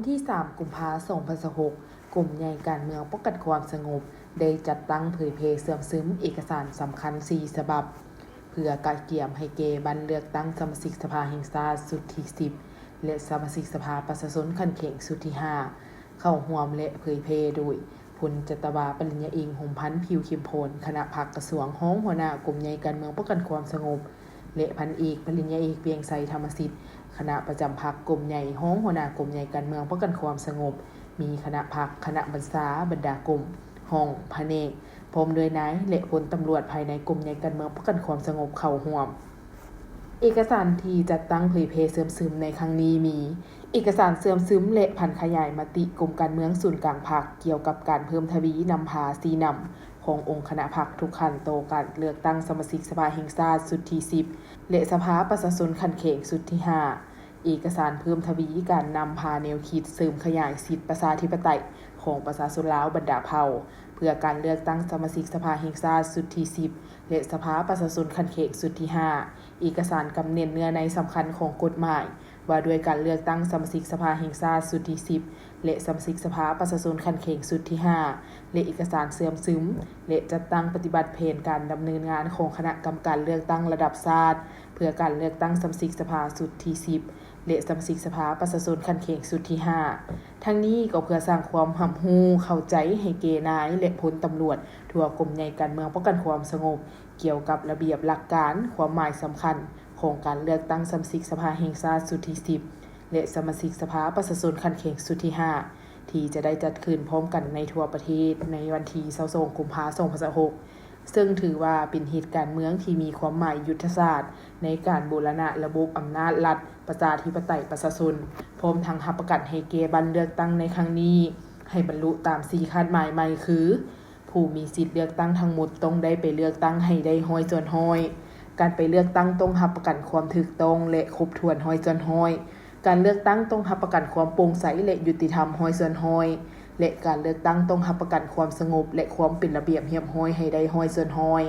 ທີສາມ ກຸມພາ ສອງພັນຊາວຫົກ ກົມໃຫຍ່ການເມືອງປ້ອງກັນຄວາມສະຫງົບ ໄດ້ຈັດຕັ້ງເຜີຍແຜ່ເຊື່ອມຊຶມເອກະສານສຳຄັນສີ່ສະບັບ ເພື່ອກະກຽມໃຫ້ແກ່ບັ້ນເລືອກຕັ້ງສະມາຊິກສະພາແຫ່ງຊາດຊຸດທີສິບ ແລະ ສະມາຊິກສະພາປະຊາຊົນຂັ້ນແຂວງຊຸດທີຫ້າ ເຂົ້າຮ່ວມ ແລະ ເຜີຍແຜ່ໂດຍ ພົນຈັດຕະວາ ປະລິນຍາເອກ ຫົມພັນ ຜິວເຂັມພອນ ຄະນະພັກກະຊວງ ຮອງຫົວໜ້າກົມໃຫຍ່ການເມືອງປ້ອງກັນຄວາມສະຫງົບ ແລະ ພັນເອກ ປະລິນຍາເອກ ວຽງໄຊ ທຳມະສິດ ຄະນະປະຈຳພັກກົມໃຫຍ່ ຮອງຫົວໜ້າກົມໃຫຍ່ການເມືອງປ້ອງກັນຄວາມສະຫງົບ, ມີຄະນະພັກ, ຄະນະບັນຊາ, ບັນດາກົມ, ຫ້ອງ, ພະແນກ, ພ້ອມດ້ວຍນາຍ ແລະ ພົນຕຳຫຼວດພາຍໃນກົມໃຫຍ່ການເມືອງປ້ອງກັນຄວາມສະຫງົບເຂົ້າຮ່ວມ. ເອກະສານທີ່ຈັດຕັ້ງເຜີຍແຜ່ເຊື່ອມຊຶມໃນຄັ້ງນີ້ມີ ເອກະສານເຊື່ອມຊຶມ ແລະ ຜັນຂະຫຍາຍມະຕິກົມການເມືອງສູນກາງພັກ ກ່ຽວກັບການເພີ່ມທະວີນຳພາຊີ້ນຳຂອງອົງຄະນະພັກທຸກຂັ້ນຕໍ່ການເລືອກຕັ້ງສະມາຊິກສະພາແຫ່ງຊາດຊຸດທີສິບ ແລະ ສະພາປະຊາຊົນຂັ້ນແຂວງຊຸດທີຫ້າ, ເອກະສານເພີ່ມທະວີການນຳພາແນວຄິດເສີມຂະຫຍາຍສິດປະຊາທິປະໄຕຂອງປະຊາຊົນລາວບັນດາເຜົ່າ ເພື່ອການເລືອກຕັ້ງສະມາຊິກສະພາແຫ່ງຊາດຊຸດທີສິບ ແລະ ສະພາປະຊາຊົນຂັ້ນແຂວງຊຸດທີຫ້າ, ເອກະສານກຳເໜັດເນື້ອໃນສຳຄັນຂອງກົດໝາຍ ວ່າດ້ວຍການເລືອກຕັ້ງສະມາຊິກສະພາແຫ່ງຊາດຊຸດທີສິບ ແລະ ສະມາຊິກສະພາປະຊາຊົນຂັ້ນແຂວງຊຸດທີຫ້າ ແລະ ເອກະສານເຊື່ອມຊຶມ ແລະ ຈັດຕັ້ງປະຕິບັດແຜນການດຳເນີນງານຂອງຄະນະກຳມະການເລືອກຕັ້ງລະດັບຊາດ ເພື່ອການເລືອກຕັ້ງສະມາຊິກສະພາຊຸດທີສິບ ແລະ ສະມາຊິກສະພາປະຊາຊົນຂັ້ນແຂວງຊຸດທີຫ້າ. ທັງນີ້ກໍເພື່ອສ້າງຄວາມຮັບຮູ້ເຂົ້າໃຈໃຫ້ແກ່ນາຍ ແລະ ພົນຕຳຫຼວດທົ່ວກົມໃຫຍ່ການເມືອງປ້ອງກັນຄວາມສະຫງົບ ກ່ຽວກັບລະບຽບຫຼັກການ, ຄວາມໝາຍສຳຄັນຂອງການເລືອກຕັ້ງສະມາຊິກສະພາແຫ່ງຊາດຊຸດທີສິບ ແລະ ສະມາຊິກສະພາປະຊາຊົນຂັ້ນແຂວງຊຸດທີຫ້າ ທີ່ຈະໄດ້ຈັດຂຶ້ນພ້ອມກັນໃນທົ່ວປະເທດໃນວັນທີຊາວສອງ ກຸມພາ ສອງພັນຊາວຫົກ ເຊິ່ງຖືວ່າເປັນເຫດການເມືອງທີ່ມີຄວາມໝາຍຍຸດທະສາດໃນການບູລະນະລະບົບອຳນາດລັດປະຊາທິປະໄຕປະຊາຊົນ, ພ້ອມທັງຮັບປະກັນໃຫ້ແກ່ບັ້ນເລືອກຕັ້ງໃນຄັ້ງນີ້ ໃຫ້ບັນລຸຕາມສີ່ຄາດໝາຍໃໝ່ຄື ຜູ້ມີສິດເລືອກຕັ້ງທັງໝົດຕ້ອງໄດ້ໄປເລືອກຕັ້ງໃຫ້ໄດ້ຮ້ອຍສ່ວນຮ້ອຍ, ການໄປເລືອກຕັ້ງຕ້ອງຮັບປະກັນຄວາມຖືກຕ້ອງ ແລະ ຄົບຖ້ວນຮ້ອຍສ່ວນຮ້ອຍ, ການເລືອກຕັ້ງຕ້ອງຮັບປະກັນຄວາມໂປ່ງໃສ ແລະ ຍຸຕິທຳຮ້ອຍສ່ວນຮ້ອຍ ແລະ ການເລືອກຕັ້ງຕ້ອງຮັບປະກັນຄວາມສະຫງົບ ແລະ ຄວາມເປັນລະບຽບຮຽບຮ້ອຍໃຫ້ໄດ້ຮ້ອຍສ່ວນຮ້ອຍ.